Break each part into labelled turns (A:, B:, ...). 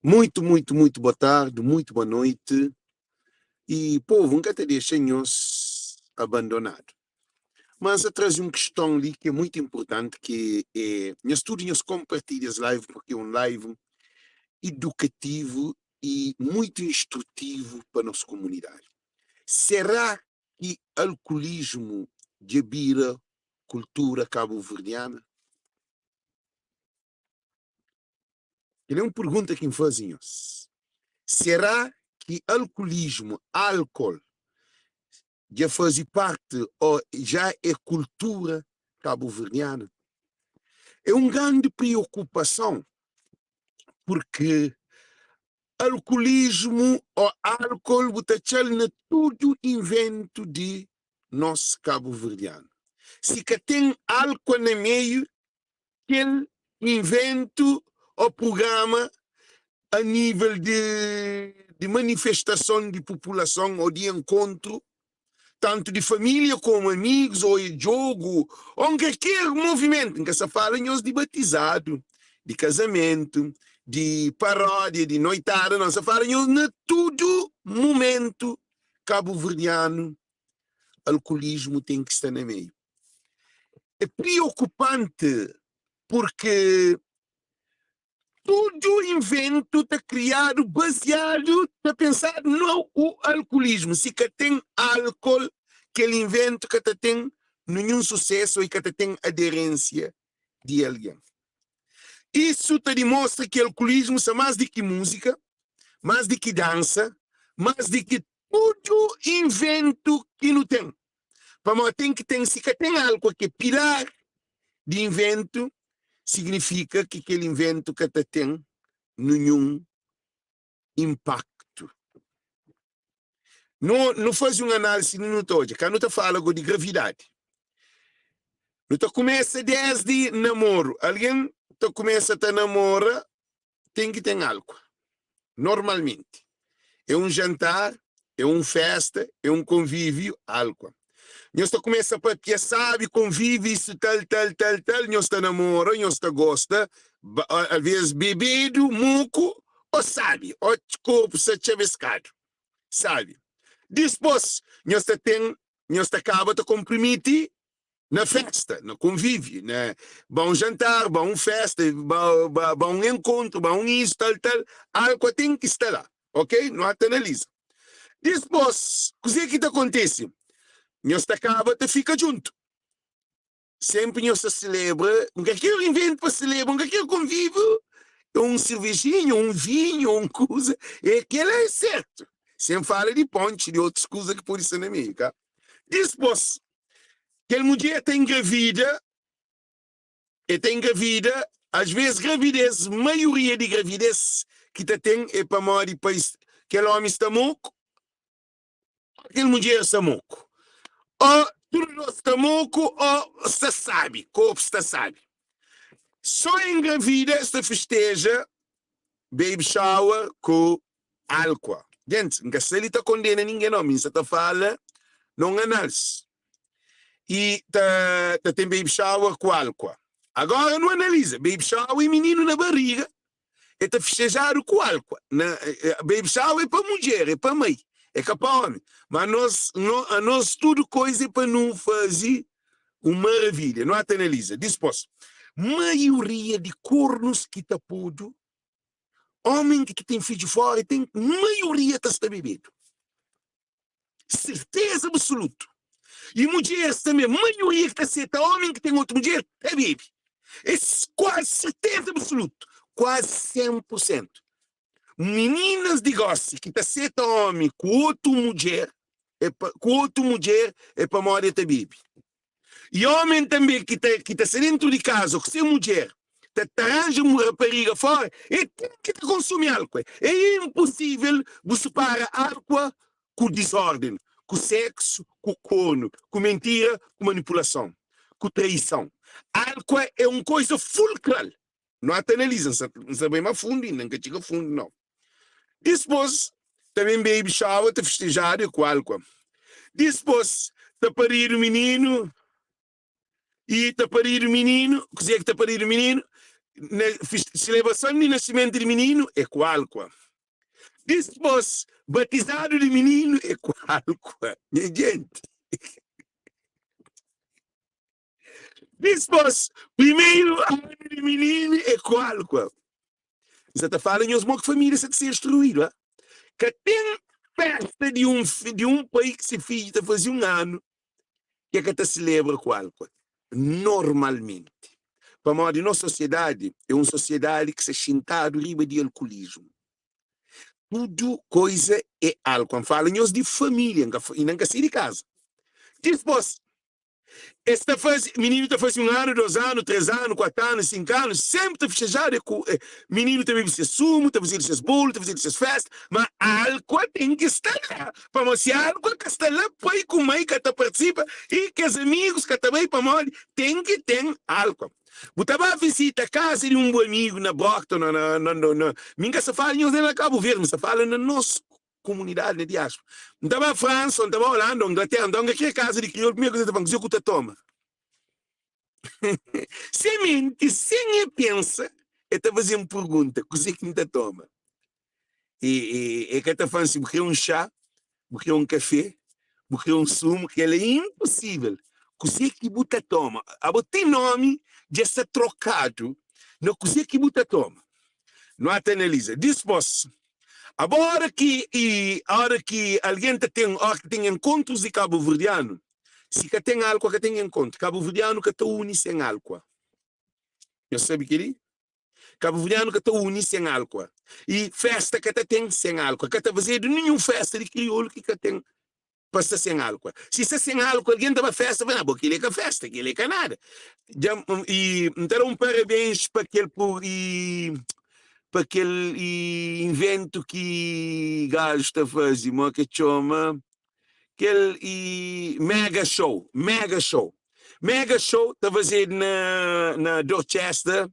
A: Muito, muito, muito boa tarde, muito boa noite. E povo, N ka ta dexa nhos abandonadu. Mas N sa traze un kiston li ki é muito importanti ki é nhos tudu nhos konpartilha es live porque é un live idukativu i muito instrutivu pa nos komunidadi. Será ki alkulismu dja bira kultura kabuverdiana? Kel é un pergunta ki N faze nhos. Será ki alkulismu, álkol, dja faze parti ô já é kultura kabuverdiana? É un grandi priokupason purki alkulismu ô álkol bu ta atxa-l na tudu inventu di nos kabuverdianu. Si ka ten álkol na meiu, kel inventu ô prugrama a nível di manifestason di populason ô di enkontru, tantu di família komu amigus ô djogu ô un kalker movimentu. N ka sta fala nhos di batizadu, di kazamentu, di paródia, di noitada, nau. N sta fala nhos na tudu mumentu kabuverdianu alkulismu ten ki sta na meiu. É preokupante porque tudu inventu ta kriadu baziadu ta pensadu na u alkulismu. Si ka ten álkol, kel inventu ka ta ten ninhun susesu i ka ta ten aderensia di algen. Isu ta dimostra ki alkulismu sta más di ki múzika, más di ki dansa, más di ki tudu inventu ki nu ten. Pamodi ten ki ten, si ka ten algo ki é pilar di inventu, signifika ki kel inventu ka ta ten ninhun inpaktu. Nu nu faze un analisi li nu ta odja, ka nu ta fala go di gravidadi. Nu ta kumesa desdi namoru. Algen ta kumesa ta namora ten ki ten alku. Normalmenti, é un jantar, é un festa, é un konvíviu, alku. Nhos ta kumesa papia sábi, konvive, isu tal, tal, tal, tal, nhos ta namora, nhos ta gosta, alvês bebedu, moku ô sábi, ô korpu sta txabeskadu, sábi. Dispôs, nhos ta ten, nhos ta kaba ta konprimiti na festa, na konvíviu, na ba un jantar, ba un festa, ba, ba, ba un enkontru, ba un isu, tal, tal, álkua ten ki sta la, ok? Nu ata analiza. Dispôs, kuzê ki ta kontise? Nhos ta kaba ta fika djuntu. Sénpri nhos ta selebra, N ka kre inventu pa selebra, N ka kre konvíviu, é un servejinha, un vinhu, un kuza, é kel-la é sertu. Sen fala di pontxi, di otus kuza ki pode sta na meiu, ka? Dispôs, kel mudjer ta engravida, e ta engravida, asves gravidez, maioria di gravidez ki ta ten é pamodi pai, kel omi sta moku, o kel mudjer sta moku, o tudu dos sta moku o sta sabi, korpu sta sabi. So engravida es ta festeja baby shower ku Alkua. Gentis, N ka sta li ta kondena ningen no, mi N sa ta fala na un analisi. I ta ta ten baby shower ku alkua. Agora nu analiza, baby shower e mininu na bariga e ta festejadu ku alkua. Na baby shower e pa mudjer, e pa mai, e ka pa omi. Ma nos no anos tudu koiza e pa nu fazi un maravilha. Nu ata analiza. Dispos, maioria di kornus ki ta podu Omen ki ten fidju fora ten maioria ta sta bebedu. Serteza absolutu. I mudjeres tanbe, maioria ki ta seta omen ki ten otu mudjer ta bebe. É kuazi serteza absolutu, kuazi 100 pur sentu. Mininas di gosi ki ta seta omi ku otu mudjer, é pa, ku otu mudjer é pamodi e ta bebe. I omen tanbe ki ta ki ta sta dentru di kaza ku se mudjer ta ta ranja un rapariga fora, e ten ki ta konsumi alkua. É inposivel bu separa alkua ku dizorden, ku seksu, ku kornu, ku mentira, ku manipulason, ku traison. Alkua é un koiza fulkral. No ata analiza, N sa bai ma fundu inda, N ka txiga fundu nau. Dispos, ta ben baby shower, ta festejadu e ku alkua. Dispos, ta paridu mininu, i ta paridu mininu, kuzê ki ta paridu mininu? Na selebrason di nasimentu di mininu é ku álkua. Dispôs, batizadu di mininu é ku álkua. Nha jenti! Dispôs, primeru anu di mininu é ku álkua. N sa ta fala nhos mo ki família sa ta ser struídu, ha? Ka ten festa di un di un pai ki se fidju ta faze un anu ki e ka ta selebra ku álkua, normalmenti. Pamodi nos sosiedadi é un sosiedadi ki sta xintadu riba di alkulismu. Tudu koiza é álkua. N fala nhos di família, N ka inda N ka sai di kaza. Dispôs, Es ta faze, mininu ta faze 1 anu, 2 anu, 3 anu, 4 anu, 5 anu, senpri ta festejadu. É ku mininu ta bebe ses sumu, ta fazedu ses bolu, ta fazedu ses festa, ma álkua ten ki sta la. Pamodi si álkua ka sta la, pai ku mai ka ta partisipa i kes amigus ka ta bai pamodi ten ki ten álkua. Bu ta ba visita kaza di un bu amigu na Brockton ô na, na, na, mi N ka sta fala nhos nen na Kabu Verdi, N sta fala na nos komunidadi na diáspora. N ta ba Fransa, ô N ta ba Holanda, ô Inglaterra, nton N ka kre kaza di kriolu, primeru kuza el ta fla-m, Kuzê ku ta toma? Se menti, sen e pensa, e ta faze-m pergunta, Kuzê ki N ta toma? E, e, e ka ta fla-m si bu kre un xá, bu kre un kafé, bu kre un sumu, kel-la é inposível. Kuzê ki bu ta toma? Abo ti nomi dja sta trokadu na kuzê ki bu ta toma. Nu ata analiza. Dispôs, Abo ora ki i ora ki algen ta ten ora ki ten enkontrus di kabuverdianu, si ka ten alkua ka ten enkontru. Kabuverdianu ka ta uni sen alkua. Nhos sabe keli? Kabuverdianu ka ta uni sen alkua. I festa ka ta ten sen alkua. Ka ta fazedu ninhun festa di kriolu ki ka ten pa sta sen alkua. Si sta sen alkua algen ta ba festa fla, bo keli é ka festa, keli é ka nada. Dja i N ta da un parabens pa kel i pa kel i inventu ki gajus ta faze, mo ke txoma kel i mega show, mega show. Mega show ta fazedu na na Dorchester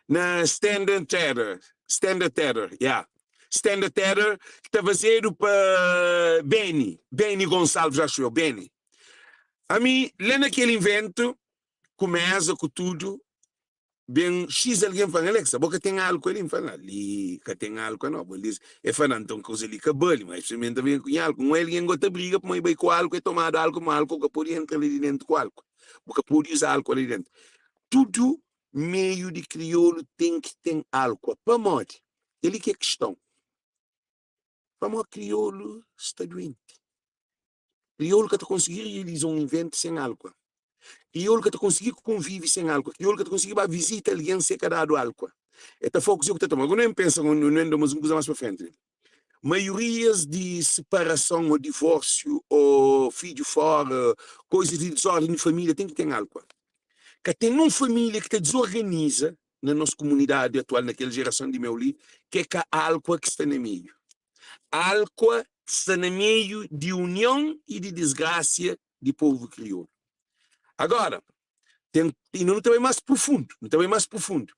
A: na Standard Theatre, Standard Theatre, ya. Standard Theatre ki ta fazedu pa Benny, Benny Gonçalves acho eu, Benny. Ami la na kel inventu ku meza ku tudu ben X algen fla-m, Alexa bo ka ten álkua li? N fla, li ka ten álkua nau. Bo li, e fla, nton kuza li ka bali, ma sprimenta ben ku nha álkua. Un algen go ta briga pamodi bai ku álkua, e tomadu álkua, ma álkua ka pode entra li di dentu ku álkua. Bu ka pode uza álkua li dentu. Tudu meiu di kriolu ten ki ten álkua. Pamodi? Kel-li ki é kiston. Pamodi kriolu sta duenti. Kriolu ka ta konsigi realiza un iventu sen álkua. Kriolu ka ta konsigi konvive sen álkua. Kriolu ka ta konsigi ba vizita algen si e ka dadu álkua. E ta fla kuzê ku ta toma. Agora nu N pensa, nu N da mas un kuza más pa frenti li. Maiorias di siparason ô divórsiu ô fidju fóra, koizas di dizórden di família ten ki ten álkua. Ka ten un família ki ta dizorganiza na nos komunidadi atual, na kel jerason di meu li, ki é ka álkua ki sta na meiu. Álkua sta na meiu di union i di disgrasia di povu kriolu. Agora, ten, inda nu ta bai más profundu, nu ta bai más profundu.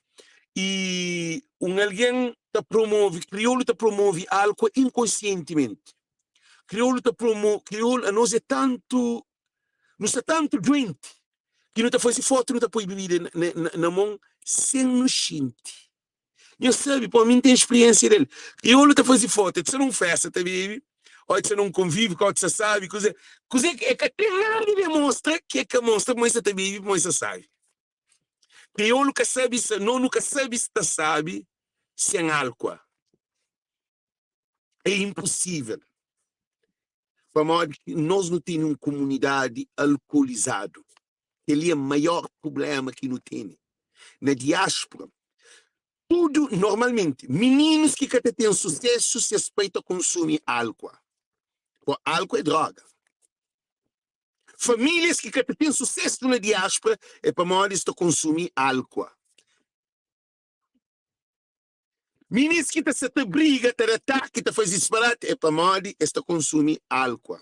A: I un algen ta promove, kriolu ta promove álkua inkonsientimenti. Kriolu ta promo, kriolu, anos é tantu, nu sta tantu duenti ki nu ta faze fotu, nu ta poi bibida na, na, na mon sen nu xinti. Nhos sabe, pô, mi N ten spriensia del. Kriolu ta faze fotu, el ta sta na un festa ta bebe, ô el ta sta na un konvíviu, kau ta sta sabe, kuze, kuze ki el ka ten nada di mostra ki el ka mostra pamodi el sta ta bebe, pamodi el sta sabe. Kriolu ka sabe, no nu ka sabe sta sabe sen álkua. É inposível. Pamodi ki nos nu tene un komunidadi alkolizadu. Kel-li é maior prubléma ki nu tene na diáspora. Tudu, normalmenti, mininus ki ka ta ten susésu, ses pai ta konsumi álkua. Pô, álkua é dróga. Famílias ki ka ta ten susésu na diáspora é pamodi es ta konsumi álkua. Minis ki ta sa ta briga, ta da ataki, ta faze disparati é pamodi es ta konsumi álkua.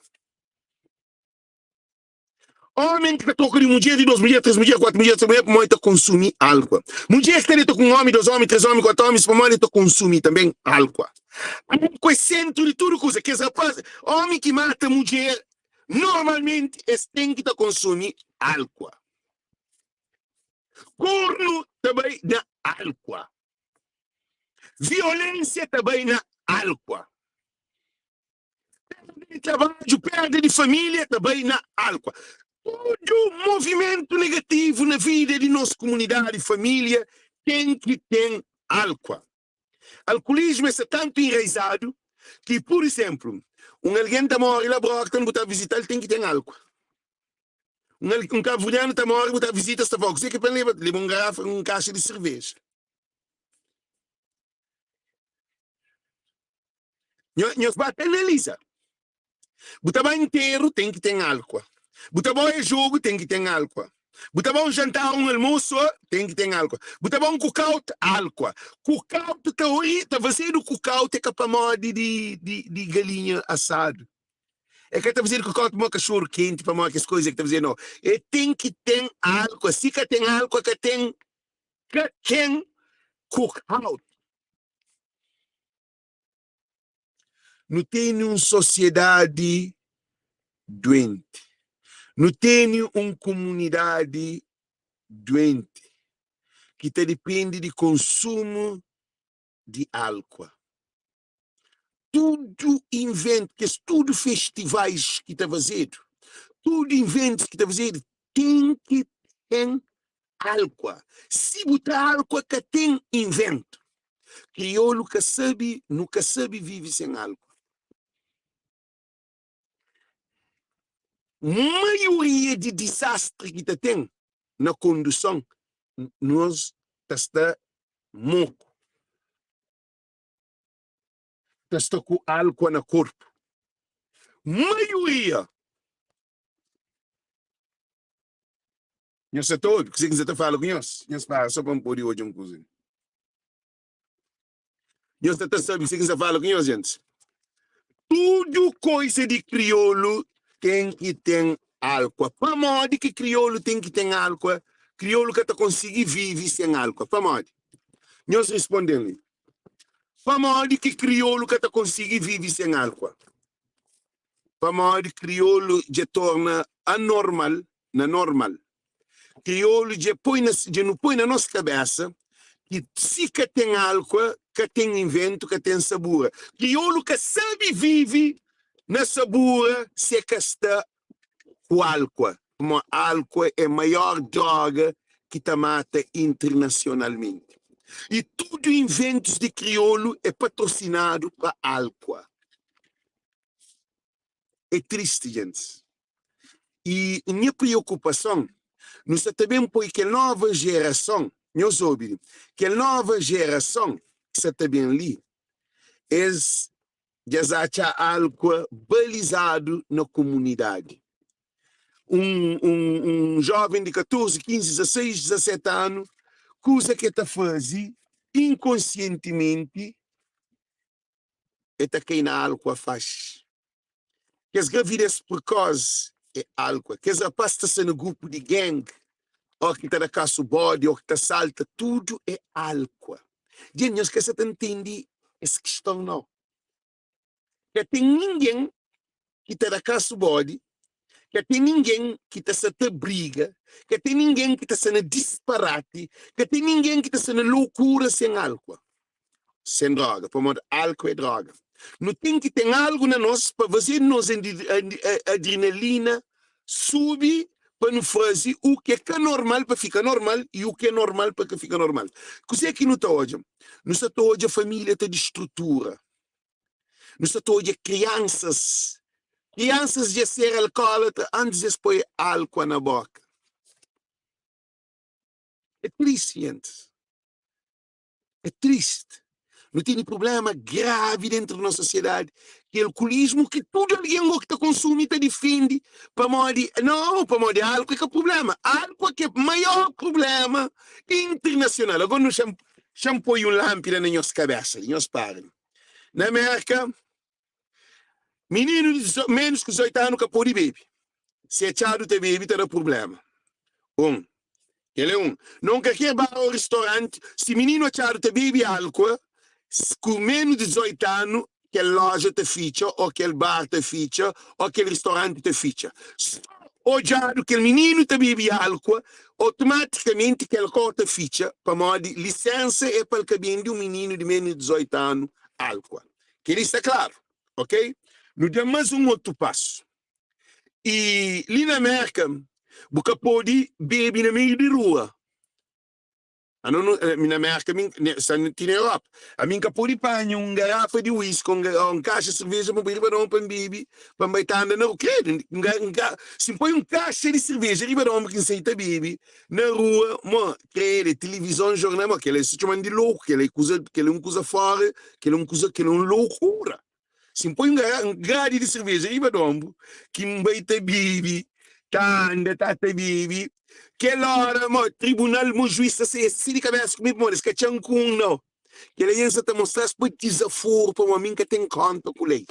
A: Ómi ki ta troka di mudjer, di dos mudjer, tres mudjer, kuatu mudjer, seis mudjer, pamodi ta konsumi álkua. Mudjer ki ta deta ku un ómi, dos ómi, tres ómi, kuatu ómis, pamodi ta konsumi tanben álkua. Álkua é sentru di tudu kuza. Kes rapaz, ómi ki mata mudjer, normalmenti es ten ki ta konsumi álkua. Kornu ta bai na. alkua. Violensia ta bai na alkua. Perda di trabadju, perda di familia ta bai na alkua. Tudu movimentu negativu na vida di nos kumunidadi, familia, ten ki ten alkua. Alkulismu é sta tantu enraizadu ki, pur izénplu, un algen ta móre la Brockton, bu ta vizita-l, ten ki ten alkua. Un kabuverdianu ta móre, bu ta vizita, es ta fla, Kuzê ki pa N leba? Leba un garafa, un kaxa di serveja. Nhos ba ta analiza. Bu ta ba nteru, ten ki ten alkua. Bu ta ba oia jogu, ten ki ten alkua. Bu ta ba un jantar, un almosu, ten ki ten alkua. Bu ta ba un cookout, alkua. Cookout ta ori, ta fazedu cookout é ka pamodi di, di, di galinha asadu. É ka ta fazedu cookout pamodi kaxoru kenti, pamodi kes koisa ki ta fazedu, no. É ten ki ten alkua. Si ka ten alkua, ka ten, ka ten cookout. Nu tene un sosiedadi duenti. Nu tene un kumunidadi duenti ki ta dipende di konsumu di alkua. Tudu inventu, kes tudu festivais ki ta fazedu, tudu inventus ki ta fazedu ten ki ten alkua. Si bu tra alkua ka ten inventu. Kriolu ka sabe, nu ka sabe vive sen alkua. Maioria di dizastri ki ta ten na konduson, nos ta sta moku, ta sta ku alkua na korpu. Maioria. Nhos sa ta obi kuzê ki N sa ta fala ku nhos? Nhos para sô pa N pode odja un kuza li. Nhos sa ta sabe kuzê ki N sa fala ku nhos, gentis? Tudu koisa di kriolu ten ki ten alkua. Pamodi ki kriolu ten ki ten alkua? Kriolu ka ta konsigi vive sen alkua. Pamodi? Nhos responde-m li. Pamodi ki kriolu ka ta konsigi vive sen alkua? Pamodi kriolu dja torna anormal na normal. Kriolu dja poi na, dja nu poi na nos kabesa ki si ka ten alkua, ka ten inventu, ka ten sabura. Kriolu ka sabe vive na sabura si e ka sta ku alkua, pamodi alkua é maior droga ki ta mata internasionalmenti. I tudu inventus di kriolu é patrosinadu pa alkua. É tristi, gentis. I nha priokupason, nu sa ta ben poi kel nova jerason, nhos obi li, kel nova jerason ki sa ta ben li, es dja es atxa alkua balizadu na komunidadi. Un, un, un joven di 14, 15, 16, 17 anu, kuza ki el ta faze inkonsientimenti, el ta kai na alkua faxi. Kes gravidez precoz é alkua. Kes rapaz ta sta na grupu di gang, o ki ta da kasu bodi, o ki ta salta, tudu é alkua. Djenti, nhos ka sa ta ntende es kiston nau. Ka ten ningen ki ta da kasu bodi, ka ten ningen ki ta sta ta briga, ka ten ningen ki ta sta na disparati, ka ten ningen ki ta sta na lokura sen alkua. Sen droga, pamodi álkuo é droga. Nu ten ki ten algu na nos pa faze nos adrenalina subi pa nu faze u ki é ka normal pa fika normal i u ki é normal pa ka fika normal. Kuzê ki nu ta odja? Nu sta ta odja família ta distrutura. Nu sta ta odja kriansas, kriansas dja ser alkólatra antis di es poi álkua na bóka. É tristi, gentis. É triste. Nu tene prublema gravi dentru di nos sosiedadi, ki é alkulismu, ki tudu algen go ki ta konsumi ta difende pamodi, nau, pamodi álku é ka prublema. Álku é ki é maior prublema internasional. Agora nu xa, xa-m poi un lánpida na nhos kabesa li, nhos para li. Na Merka, mininu di ménus ki 18 anu ka pode bebe. Si atxadu ta bebe, ta da prublema. Un. Kel é un. Na un kalker bar ô ristoranti, si mininu atxadu ta bebe álkua ku ménus di 18 anu, kel lója ta fitxa ô kel bar ta fitxa ô kel ristoranti ta fitxa. Sô. Odjadu kel mininu ta bebe álkua, otomatikamenti kel kau ta fitxa pamodi lisensa é pa el ka bende un mininu di menus di 18 anu álkua. Kel-li sta klaru, ok? Nu da más un otu pasu. I li na Mérka bu ka pode bebe na meiu di rua. Ano nu, mi na Merka, mi sta ti na Europa. Ami N ka pode panha un garafa di whisky ou un kaxa di serveja pa N poi riba di ombru pa N bebe, pa N bai ta anda na rua. Kredu, N ka, si N poi un kaxa di serveja riba di ombru ki N sai ta bebe na rua, mo, kredu, tilivizon, jornal, mo, kel-la es ta txoma-m di loku, kel-la é kuza, kel-la é un kuza fora, kel-la é un kuza, kel-la é un lokura. Si N poi un gradi di serveja riba di onbru ki N bai ta bibi, ta anda, ta ta bibi, kel ora mo tribunal, mo juiz ta sai asi di kabesa ku mi pamodi es ka txan ku un nau. Kel algen sa ta mostra-s pa dizaforu pamodi mi N ka ten konta ku lei.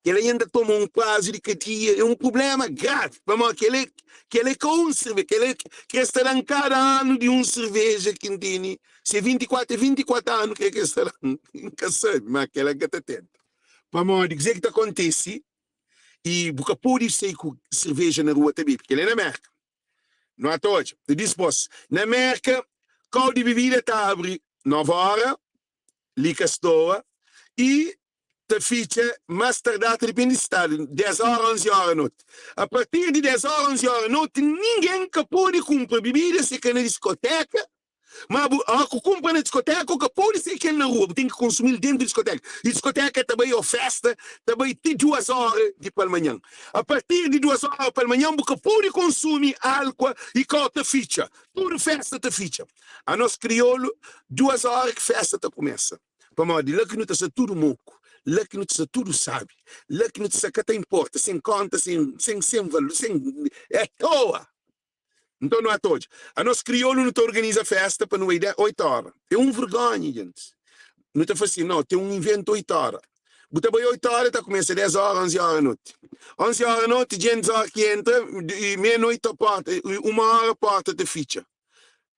A: Kel algen ta toma un prazu di kadia, é un prubléma gravi pamodi kel kel é ka un serveja, kel é ki es ta da-m kada anu di un serveja ki N tene Si é 24, é 24 anu ki é ki es ta da-m. N ka sabe, má kel-la N ka ta tenta. Pamodi kuzê ki ta kontise i bu ka pode sai ku serveja na rua ta bebe. Kel-la é na Mérka. Nu ata odja. Dipôs, na Mérka, kau di bebida ta abri 9 óra, li ka stoa, i ta fitxa más tardá, ta dipende di stadu, 10 óra, 11 óra noti. A partir di 10 óra, 11 óra noti, ningen ka pode kunpra bibida si é ka na diskotéka. Ma bu ó ku kunpra na diskotéka, ô ka pode ser kel na rua, bu ten ki konsumi-l déntu di diskotéka. I diskotéka ta bai, ô fésta ta bai ti duas óra di palmanhan. A partir di duas óra palmanhan, bu ka pode konsumi álkua i kau ta fitxa. Tudu fésta ta fitxa. Anos kriolu, duas óra ki fésta ta kumesa. Pamodi la ki nu ta sta tudu moku, la ki nu ta sta tudu sabi, la ki nu ta sta ka ta inporta, sen konta, sen sen sen valor, sen é toa. Nton nu ata odja, anos kriolu nu ta organiza festa pa nu bai de 8 ora. É un vergonha, gentis. Nu ta fla si, no, ten un inventu 8 ora. Bu ta bai 8 ora, ta kumesa 10 ora, 11 ora noti. 11 ora noti, gentis ora ki entra, meia noiti porta, uma ora porta ta fitxa.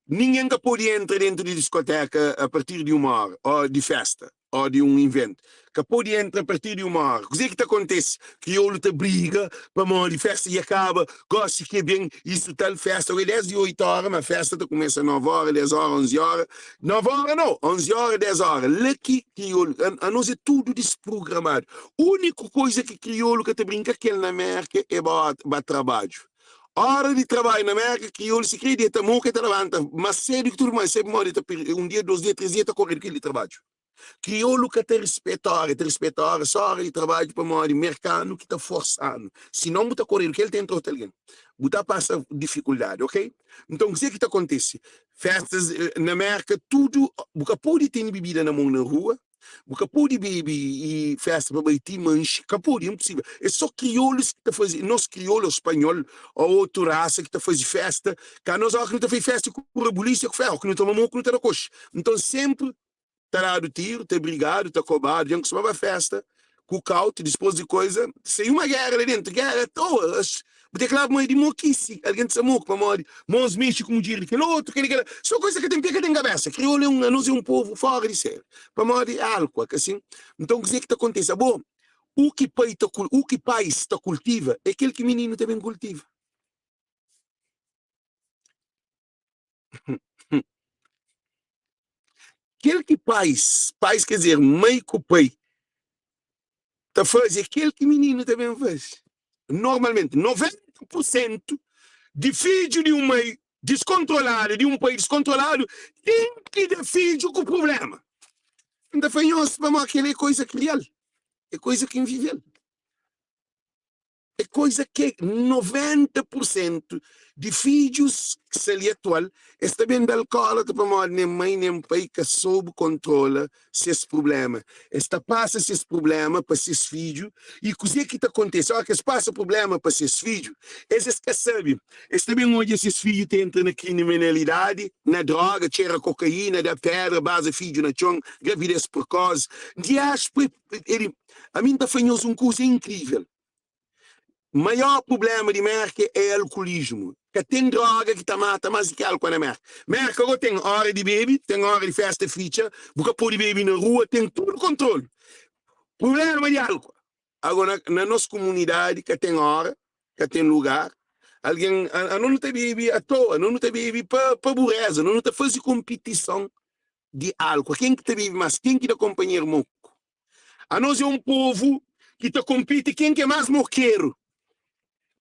A: Ningen ka pode entra dentu di diskoteka a partir di uma ora, o di festa, o di un inventu. Ka pode entra a partir di uma ora. Kuze ki ta kontese? Kriolu ta briga pamodi festa dja kaba, gosi ki e ben isu tal festa. Oi, desdi oitu ora, ma festa ta kumesa novi ora, des ora, onzi ora. Novi ora nau, onzi ora, des ora. La ki kriolu, anos e tudu disprugramadu. Uniku koiza ki kriolu ka ta brinka kel na Merka e ba trabadju. Ora di trabadju na Merka, kriolu si kre deta moka e ta labanta mas sedu ki tudu mas, sedu modi ta pirdi un dia, dos dia, tres dia ta kore di kel di trabadju. Kriolu ka ta rispeta ora, e ta rispeta ora so ora di trabadju pamodi merkanu ki ta forsanu, sinon bu ta koredu kel ta entra otu algen, bu ta pasa difikuldadi, ok? Nton kuzê ki ta kontise? Festas na Merka tudu bu ka podi tene bibida na mon na rua, Bu ka pode bebe i festa pa bai ti manxi, ka pode, é inposível. É só kriolus ki ta faze, nos kriolu ou spanhol ou otu rasa ki ta faze festa, ka nos óki nu ta faze festa ku rabulisa ku ferru, ki nu toma mon ku nu ta da koxi. Nton senpri ta dadu tiru, ta brigadu, ta kobadu, dja N kustuma ba festa ku kaut, dispôs di koiza, sai uma géra la dentu, géra atoa, Bu ten klabu ma é di mokisi, algen ta moku pamodi mos mexi ku mudjer di kel otu, kel-li, kel-la. So koisa ka ten pé ka ten kabesa. Kriolu é un, anos é un povu fora di séri. Pamodi alkua, ka sin? Nton kuzê ki ta kontise? Abo, u ki pai ta u ki pais ta kultiva é kel ki mininu ta ben kultiva. Kel ki pais, pais quer dizer mai ku pai, ta faze é kel ki mininu ta ben faze. Normalmenti, 90 pur sentu di fidju di un mai diskontroladu, di un pai diskontroladu, ten ki da fidju ku prubléma. N ta fla nhos pamodi kel-li é koiza ki real, é koiza ki N vive-l. É koiza ke 90 pur sentu di fidjus ki sta li atual, es ta ben di alkólatra pamodi nen mai nen pai ka soube kontrola ses prubléma. Es ta pasa ses prubléma pa ses fidju i kuzê ki ta kontise? Óras ki es pasa prubléma pa ses fidju, es es ka sabe, es ta ben odja ses fidju ta entra na kriminalidadi, na dróga, txera kokaína, da pédra, baza fidju na txon, gravidez prekosi. Diáspora Ele, ami N ta fla nhos un kuza inkrível. Maior prubléma di Mérka é alkulismu. Ka ten dróga ki ta mata más di ki álkua na Mérka. Mérka gó ten óra di bebe, ten óra di fésta fitxa, bu ka pode bebe na rua, ten tudu kontrolu. Prubléma di álkua. Agó na, na nos kumunidadi ka ten óra, ka ten lugar. Algen, anos nu ta bebe atoa, anos nu ta bebe pa pa bureza, anos nu ta faze konpitison di álkua. Ken ki ta bebe más? Ken ki da konpanheru moku? Anos é un povu ki ta konpiti ken ki é más mokeru,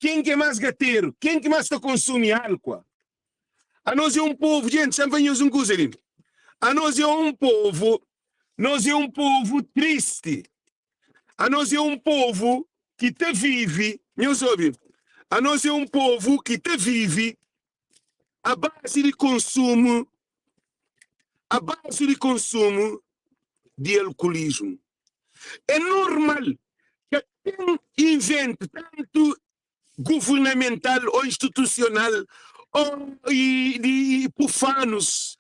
A: ken ki é más gateru, ken ki más ta konsumi álkua. Anos é un povu, djenti, xa-m fla nhos un kuza li. Anos é un povu, nos é un povu tristi. Anos é un povu ki ta vive, nhos obi, anos é un povu ki ta vive a bazi di konsumu, a bazi di konsumu di alkulismu. É normal ka ten inventu tantu guvernamental ô institusional ô di profanus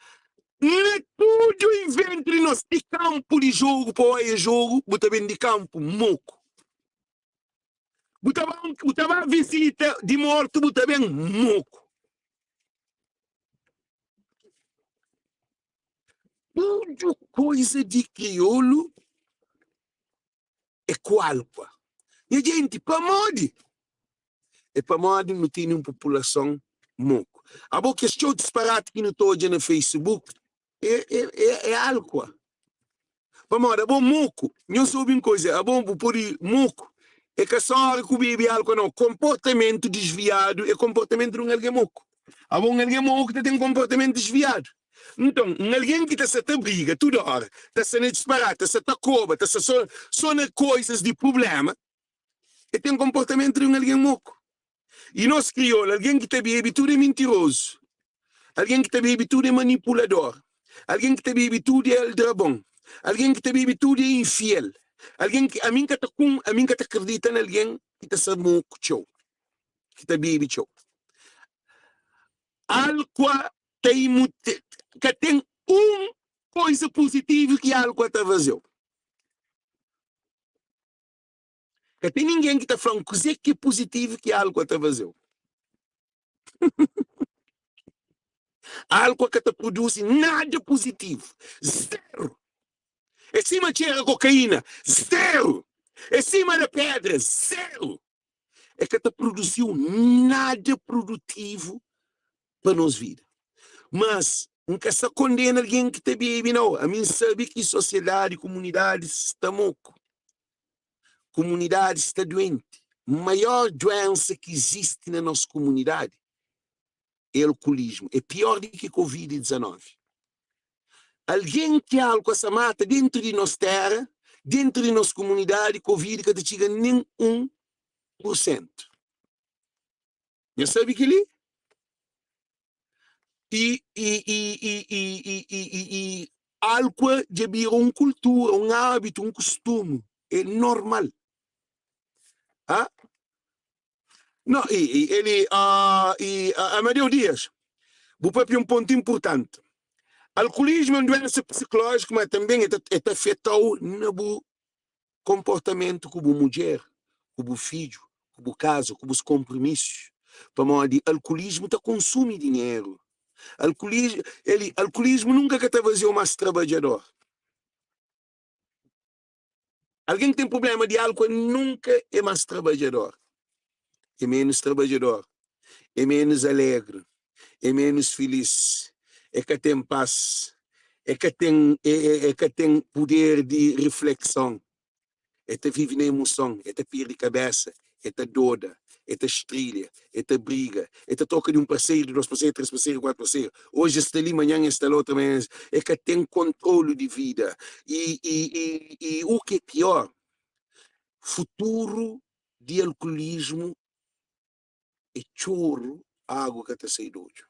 A: na tudu inventu di nos di kanpu di jogu pa oia jogu bu ta ben di kanpu moku bu ta ba bu ta ba visita di mortu bu ta ben moku tudu koiza di kriolu é ku alkua. Nha jenti, pamodi? É pamodi nu tene un populason moku. Abo kes txeu disparati ki nu ta odja na Facebook é, é, é, é alkua. Pamodi abo moku, nhos obi un koza, abo bu pode moku, é ka só ora ku bebe alkua nau, konportamentu disviadu é konportamentu di un algen moku. Abo un algen moku ta ten konportamentu disviadu. Nton, un algen ki ta sta ta briga tudu óra, ta sta na disparati, ta sta ta koba, ta sta sô sô na koizas di prubléma, el ten konportamentu di un algen moku. I nos kriolu, algen ki ta bebe tudu é mintirozu, algen ki ta bebe tudu é manipulador, algen ki ta bebe tudu é aldrabon, algen ki ta bebe tudu é infiel, algen ki ami N ka ta kun ami N ka ta kridita na algen ki ta sta moku txeu, ki ta bebe txeu. Alkua ta imute ka ten un koiza puzitivu ki alkua ta faze-u. Ka ten ningen ki ta fla-m kuzê ki é puzitivu ki alkua ta faze-u. Alkua ka ta produzi nada puzitivu. Zeru! É sima txera kokaína. Zeru! É sima da pedra. Zeru! É ka ta produzi-u nada produtivu pa nos vida. Mas N ka sta kondena algen ki ta bebe nau. Ami N sabe ki sosiedadi, kumunidadi sta moku. Kumunidadi sta duenti. Maior duensa ki izisti na nos kumunidadi é alkulismu. É pior di ki covid 19. Algen ki alku sta mata dentu di nos tera, dentu di nos kumunidadi, covid ka ta txiga nen 1 pursentu. Nhos sabe kel-li? I, i, i, i, i, i, i, i, i alkua dja bira un kultura, un ábitu, un kustumu. É normal. Ah? No, i, i, ele, ah, i, ah, Amadeu Dias, bu papia un pontu inpurtanti. Alkulismu é un duensa psikulójiku, ma tanben e ta, e ta afeta-u na bu konportamentu ku bu mudjer, ku bu fidju, ku bu kaza, ku bus konpromisus, pamodi alkulismu ta konsumi dinheru. Alkulismu, eli, alkulismu nunka ka ta faze-u más trabadjador. Algen ki ten prubléma di álkua nunka é más trabadjador, é ménus trabadjador, é ménus alégri, é ménus filís, é ka ten pas, é ka ten é ka ten puder di riflekson, é ta vive na emoson, é ta perde kabésa, é ta doda, é ta strilha, é ta briga, é ta troka di un parseru, di dos parseru, tres parseru, kuatu parseru. Oji es sta li, manhan es sta la, otu manhan es. É ka ten kontrolu di vida. I, i, i, i u ki é pior, futuru di alkulismu é txoru, agu ka ta sai di odju.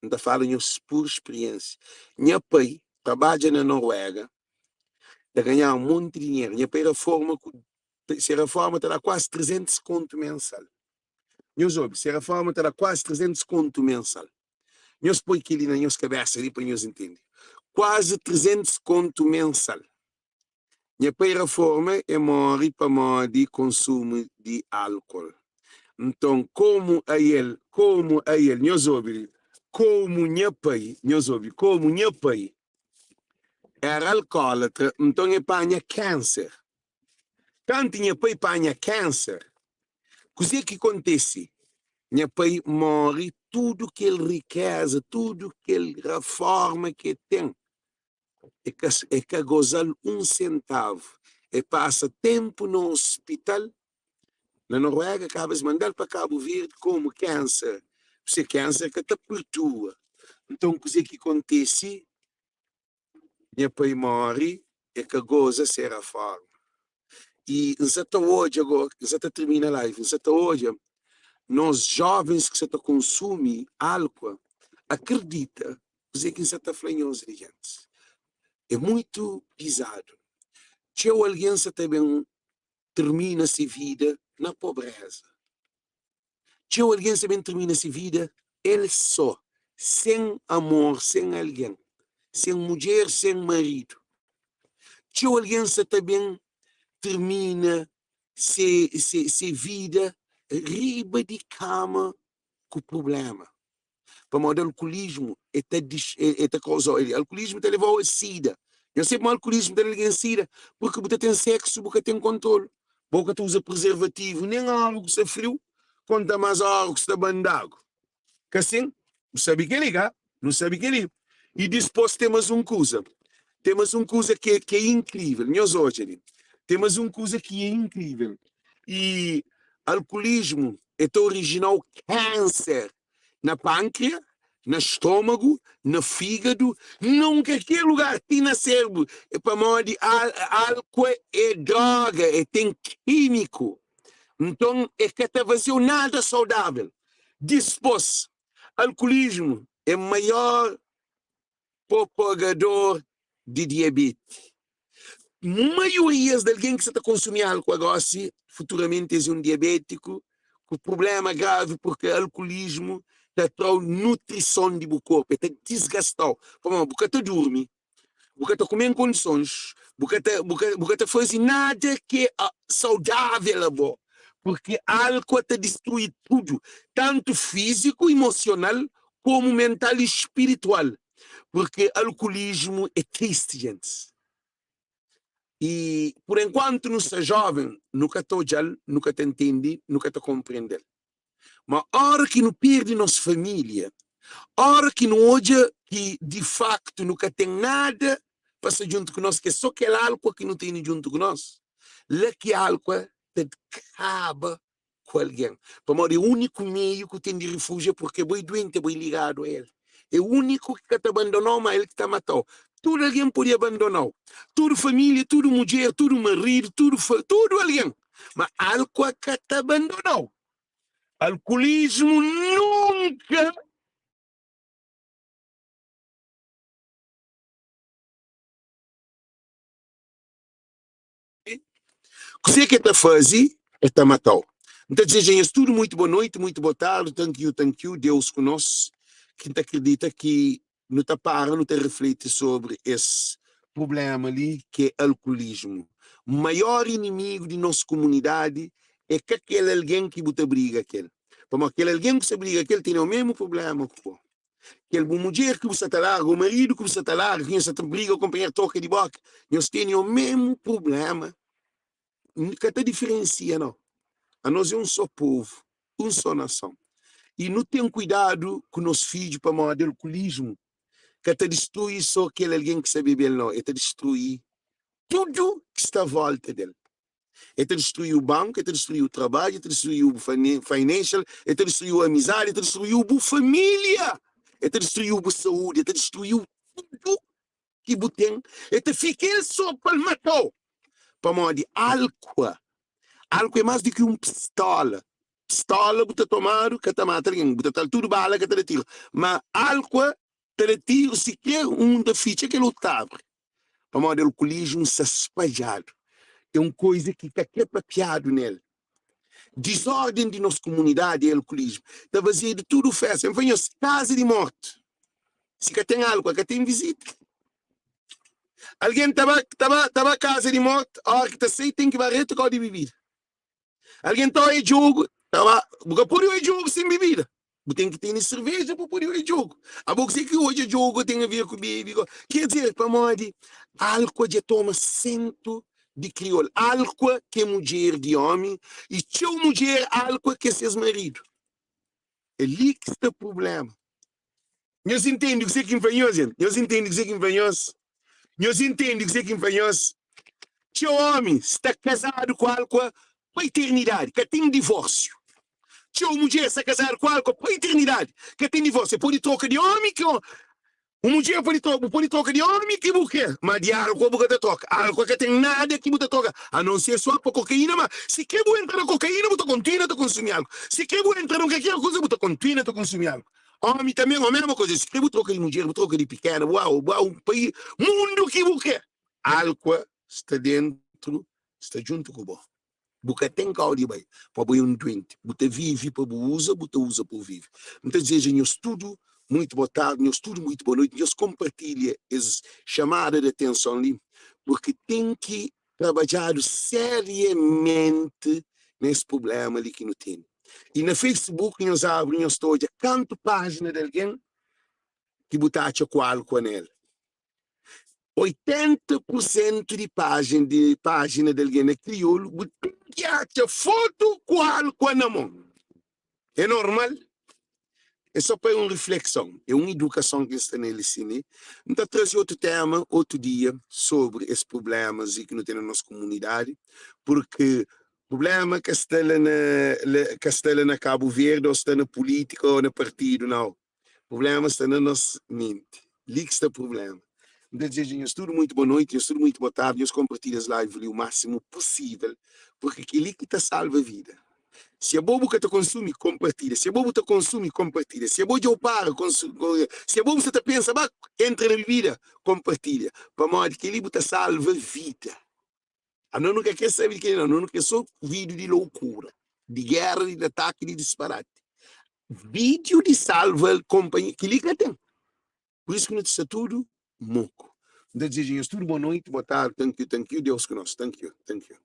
A: N ta fala nhos pur spiriensia. Nha pai trabadja na Noruega, ta ganhaba un monti dinheru. Nha pai raforma ku se raforma ta da kuazi 300 kontu mensal. Nhos obi, se raforma ta da kuazi 300 kontu mensal. Nhos poi kel-li na nhos kabésa li pa nhos intende. Kuazi 300 kontu mensal. Nha pai raforma e móre pamodi konsumu di álkol. Nton, komu ael, komu ael, nhos obi li, komu nha pai, nhos obi, komu nha pai éra alkólatra, nton e panha kánser. Kantu nha pai panha kánser, kuzê ki kontise? Nha pai móre, tudu kel rikéza, tudu kel rafórma ki el ten, e ka, e ka goza-l un sentavu. E pasa ténpu na ospital na Noruega, kaba es manda-l pa Kabu Verdi komu kénser, purse kénser ka ta perdua. Nton, kuzê ki kontese? Nha pai móre, e ka goza se rafórma. I N sa ta odja go, N sa ta tirmina live, N sa ta odja nos jovens ki sa ta konsumi álkua, akredita kuzê ki N sa ta fla nhos li, gentis. É muitu pizadu. Txeu algen sa ta ben tirmina se vida na pobréza. Txeu algen sa ben tirmina se vida el sô, sen amor, sen algen, sen mudjer, sen maridu. Txeu algen sa ta ben tirmina se, se, se vida riba di kama ku prubléma. Pamodi alkulismu e ta e ta kauza alkulismu ta levau a sida. Nhos sabe ma alkulismu ta da algen sida? Purki bu ta ten seksu bu ka ten kontrolu. Bo ka ta uza prezervativu nen óra ku sta friu, konta más óra ku sta bandagu. Ka sin? Bu sabe kel-li, ka? Nu sabe kel-li. I dispôs ten más un kuza. Ten más un kuza ki ki é inkrível. Nhos odja li. Ten más un kuza ki é inkrível. I alkulismu e ta orijina-u kánser na pânkria, na stômagu, na fígadu, na un kalker lugar, ti na sérbru. É pamodi álkua é dróga, é ten kímiku. Nton, é ka ta faze-u nada saudável. Dispôs, alkulismu é maior propagador di diabeti. Maiorias di algen ki sa ta konsumi álkua gósi, futuramenti es é un diabétiku ku prubléma gravi purki alkulismu ta tra-u nutrison di bu korpu, el ta disgasta-u pamodi bu ka ta durmi, bu ka ta kume en kondisons, bu ka ta bu ka bu ka ta faze nada ki é saudável abo purki álkua ta distrui tudu, tantu fíziku, imosional komu mental i spiritual, purki alkulismu é tristi gentis. I pur enkuantu nu sta joven, nu ka ta odja-l, nu ka ta ntende, nu ka ta konprende-l. Ma ora ki nu perde nos familia, ora ki nu odja ki di faktu nu ka ten nada pa sta djuntu ku nos, ki é so kel álkua ki nu tene djuntu ku nos, la ki álkua ta kaba ku algen, pamodi é úniku meiu ku ten di rifújia, purke bo é duenti, bo é ligadu a el. É úniku ki ka ta bandona-u, má el ki ta mata-u. Tudu algen pode abandona-u, tudu família, tudu mudjer, tudu maridu, tudu fa, tudu algen, má álkua ka ta bandona-u. Alkulismu nunka. Kuzê ki el ta faze? El ta mata-u. N ta dizeja nhos tudu muitu bo noiti, muitu bo tardi, thank you, thank you, Deus ku nos, ki N ta kridita ki nu ta para nu ta refleti sobri es prubléma li ki é alkulismu. Maior inimigu di nos kumunidadi é ka kel algen ki bu ta briga ku el, pamodi kel algen ki bu sta briga ku el tene omésmu prubléma ku bo. Kel bu mudjer ki bu sta ta larga, o maridu ki bu sta ta larga, ki nhos sta ta briga kunpanheru, toka di boka, nhos tene o mesmu prubléma, ka ta diferensia nau. Anos é un só povu, un só nason. I nu ten kuidadu ku nos fidju pamodi alkulismu ka ta distrui só kel algen ki sta bebe-l nau, el ta distrui tudu ki sta volta del. El ta distruiu banku, el ta distruiu trabadju, el ta distruiu bu financial, el ta distruiu amizadi, el ta distruiu bu familia, el ta distruiu bu saúdi, el ta distruiu tudu ki bu ten. El ta fika el so pa el matau. Pamodi álkua, álkua é más di ki un pistola. Pistola bu ta tomadu ka ta mata algen, bu ta tra-l tudu bala ka ta da tiru. Ma álkua ta da tiru sikrê un ta fitxa kel otu ta abri. Pamodi alkulismu sta spadjadu. É un koiza ki ka kre papiadu nel. Dizórden di nos kumunidadi é alkulismu. Ta fazedu tudu festa. N fla nhos, kaza di mortu, si ka ten álkua, ka ten vizita. Algen ta ba, ta ba, ta ba kaza di mortu, óra ki ta sai, ten ki ba retu kau di bibida. Algen ta oia djogu, ta ba, bu ka pode oia djogu sen bibida. Bu ten ki tene serveja pa pode oia djogu. Abo kuzê ki odja djogu ten a ver ku bebe? Ker dizer, pamodi álkua dja toma sentu di kriol. Álkua ki é mudjer di ómi i txeu mudjer álkua ki é ses maridu. É li ki sta prubléma. Nhos intende kuzê ki N fla nhos, jenti? Nhos intende kuzê ki N fla nhos? Nhos intende kuzê ki N fla nhos? Txeu ómi sta kazadu ku álkua pa iternidadi, ka ten divórsiu. Txeu mudjer sta kazadu ku álkua pa iternidadi, ka ten divórsiu. E pode troka di ómi ki Un mudjer pode troka, bu pode troka di ómi ki bu krê, má di álkua bu ka ta troka. Álkua ka ten nada ki bu ta troka, anonser sô pa kokaína. Má si krê bu entra na kokaína, bu ta kontinua ta konsumi álkua. Si krê bu entra na un kalker kuza, bu ta kontinua ta konsumi álkua. Ómi tanbê, ô mésmu kuza. Si krê bu troka di mudjer, bu troka di pikena, bu ba, bu ba un país, mundu ki bu krê, álkua sta déntu, sta djuntu ku bo. Bu ka ten kau di bai, pa bo é un duenti. Bu ta vive pa bu uza, bu ta uza pa bu vive. N ta dizeja nhos tudu muitu bo tardi, nhos tudu muitu bo noiti. Nhos konpartilha es xamada di atenson li, purki ten ki trabadjadu seriamenti na es prublema li ki nu tene. I na Facebook nhos abri nhos ta odja kantu pajina di algen ki bu ta atxa ku alkua na el. 80 pur sentu di pájina di pájina di algen na kriolu bu ten ki atxa fotu ku alkua na mon. É normal? É só pa é un riflekson, é un idukason ki N sta na el si ne. N ta traze otu tema otu dia sobri es prublémas li ki nu ten na nos komunidadi, purki prubléma ka sta la na ka sta la na Kabu Verdi ô sta na pulítika ô na partidu, nau. Prublema sta na nos menti. Li ki sta prublema. N ta dizeja nhos tudu muitu bo noiti, nhos tudu muitu bo tardi, nhos konpartilha es live li u masimu pusivel, purki kel-li ki ta salva vida. Si abo bu ka ta konsumi, konpartilha. Si abo bu ta konsumi, konpartilha. Si abo dja u para si abo bu sta ta pensa ba entra na bibida, konpartilha. Pamodi kel-li bu ta salva vida. Ano nu ka kre sabe di kel-li nau, no nu kre so vídiu di loukura, di géra, di ataki, di disparati. Vídiu di salva konpanheru, kel-li ka ten. Pur isu ki nu ta sta tudu moku. N ta dizeja nhos tudu bon noiti, bo tardi, thank you, thank you, Deus ku nos, thank you, thank you.